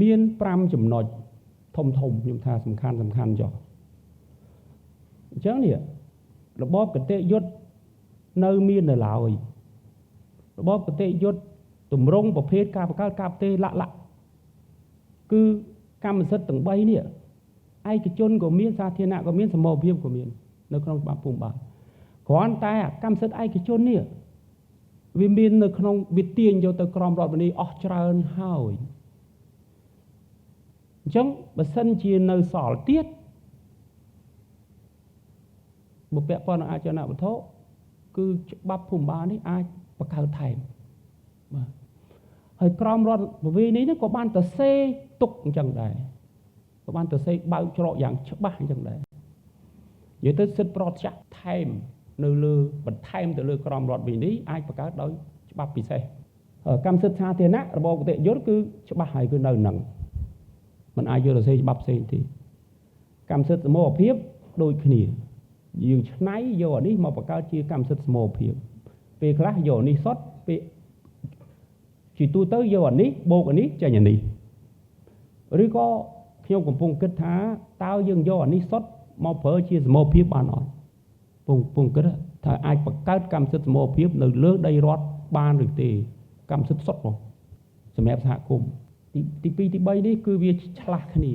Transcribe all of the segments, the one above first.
មាន5ចំណុចធំធំខ្ញុំថាសំខាន់សំខាន់ចុះអញ្ចឹងនេះរបបគតិយុត្តនៅមាននៅឡើយរបបគតិយុត្តទម្រង់ប្រភេទការបង្កើតការប្រទេសលាក់លាក់គឺកម្មសិទ្ធិទាំង3នេះឯកជនក៏មានសាធារណៈក៏មានសមូហភាពក៏មាននៅក្នុងច្បាប់ភូមិបាលគ្រាន់តែកម្មសិទ្ធិឯកជននេះវាមាននៅក្នុងវាទាញយកទៅក្រមរដ្ឋវិន័យអស់ច្រើនហើយអញ្ចឹងបើសិនជានៅសល់ទៀតបើពាក់ព័ន្ធនឹងអចលនវត្ថុគឺច្បាប់ភូមិបាលនេះអាចបង្កើតថែមបាទហើយក្រមរដ្ឋប្រវេណីនេះក៏បានទៅសេទុកអញ្ចឹងដែរក៏បានទៅសេបើកច្រកយ៉ាងច្បាស់អញ្ចឹងដែរនិយាយទៅសិទ្ធិប្រតិចាក់ថែមនៅលើបន្ថែមទៅលើក្រមរដ្ឋវិន័យអាចបង្កើតដោយច្បាប់ពិសេសកម្មសិទ្ធិសាធារណៈរបបគតិយុត្តគឺច្បាស់ហើយគឺនៅនឹងมันអាចយកទៅសេច្បាប់ផ្សេងទេកម្មសិទ្ធិសមូហភាពដូចគ្នាយើងឆ្នៃយកអានេះមកបង្កើតជាកម្មសិទ្ធិសមូហភាពពេលខ្លះយកអានេះសុទ្ធពេលជាទូទៅយកអានេះបូកអានេះចេញអានេះឬក៏ខ្ញុំកំពុងគិតថាតើយើងយកអានេះសុទ្ធមកប្រើជាសមូហភាពបានអត់ពងគិតថាអាចបង្កើតកម្មសិទ្ធិសមូហភាពនៅលើដីរដ្ឋបានឬទេកម្មសិទ្ធិសុទ្ធមកសម្រាប់សហគមន៍ទី2ទី3នេះគឺវាឆ្លាស់គ្នា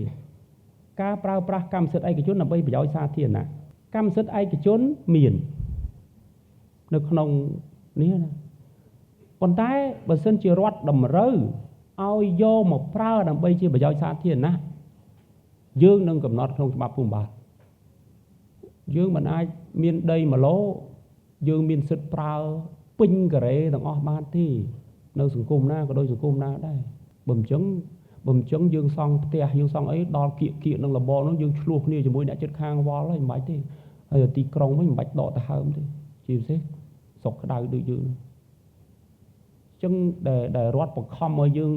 ការប្រើប្រាស់កម្មសិទ្ធិឯកជនដើម្បីប្រយោជន៍សាធារណៈកម្មសិទ្ធិឯកជនមាននៅក្នុងនេះណាប៉ុន្តែបើសិនជារដ្ឋតម្រូវឲ្យយកមកប្រើដើម្បីជាប្រយោជន៍សាធារណៈយើងនឹងកំណត់ក្នុងច្បាប់ភូមិបាលយើងមិនអាចមានដី1ឡូយើងមានសិទ្ធិប្រើពេញការ៉េទាំងអស់បានទេនៅសង្គមណាក៏ដូចសង្គមណាដែរបើមិនចឹងយើងសង់ផ្ទះយើងសង់អីដល់គៀកគៀកនឹងលបងនោះយើងឆ្លោះគ្នាជាមួយអ្នកជិតខាងវល់ហើយមិនបាច់ទេហើយទីក្រុងវិញមិនបាច់ដកទៅហើមទេជាពិសេសស្រុកក្តៅដូចយើងអញ្ចឹងដែលរដ្ឋបង្ខំឲ្យយើង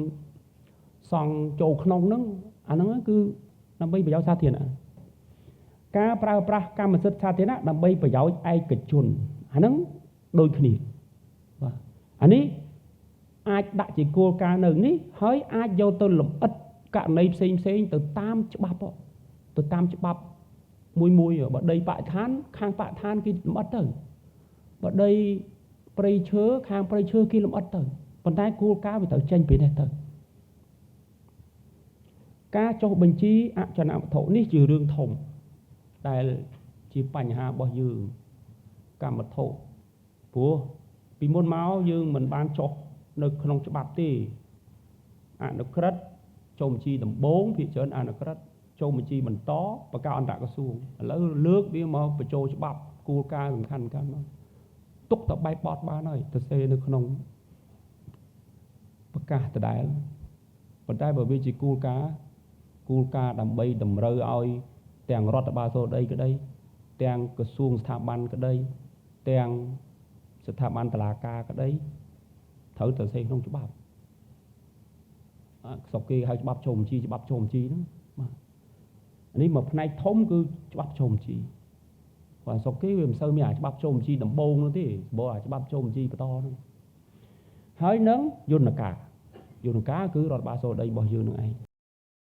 សង់ចូលក្នុងហ្នឹងអាហ្នឹងគឺដើម្បីប្រយោជន៍សាធារណៈការប្រើប្រាស់កម្មសិទ្ធិសាធារណៈដើម្បីប្រយោជន៍ឯកជនអាហ្នឹងដូចគ្នាបាទអានេះអាចដាក់ជាគោលការណ៍នៅនេះហើយអាចយកទៅលម្អិតករណីផ្សេងផ្សេងទៅតាមច្បាប់ទៅតាមច្បាប់មួយមួយបើដីបរិស្ថានខាងបរិស្ថានគេលម្អិតទៅបើដីព្រៃឈើខាងព្រៃឈើគេលម្អិតទៅប៉ុន្តែគោលការណ៍វាត្រូវចេញពីនេះទៅការចុះបញ្ជីអចលនវត្ថុនេះជារឿងធំដែលជាបញ្ហារបស់យើងកម្មវត្ថុព្រោះពីមុនមកយើងមិនបានចុះនៅក្នុងច្បាប់ទេអនុក្រឹត្យចុះបញ្ជីដំបូងភាគច្រើនអនុក្រឹត្យចុះបញ្ជីបន្តប្រកាសអន្តរក្រសួងឥឡូវលើកវាមកបញ្ចូលច្បាប់គោលការណ៍សំខាន់ៗមកទុកតែបែបបត់បានហើយទៅសេនៅក្នុងប្រកាសដដែលប៉ុន្តែបើវាជាគោលការណ៍ដើម្បីតម្រូវឲ្យទាំងរដ្ឋបាលសូដីក្តីទាំងក្រសួងស្ថាប័នក្តីទាំងស្ថាប័នតុលាការក្តីត្រូវទៅសេក្នុងច្បាប់ស្រុកគេហៅច្បាប់ចុះបញ្ជីច្បាប់ចុះបញ្ជីហ្នឹងបាទនេះមួយផ្នែកធំគឺច្បាប់ចុះបញ្ជីព្រោះស្រុកគេវាមិនសូវមានអាច្បាប់ចុះបញ្ជីដំបូងនោះទេព្រោះអាច្បាប់ចុះបញ្ជីបន្តហ្នឹងហើយនឹងយន្តការគឺរដ្ឋបាលសូដីរបស់យើងនឹងឯង។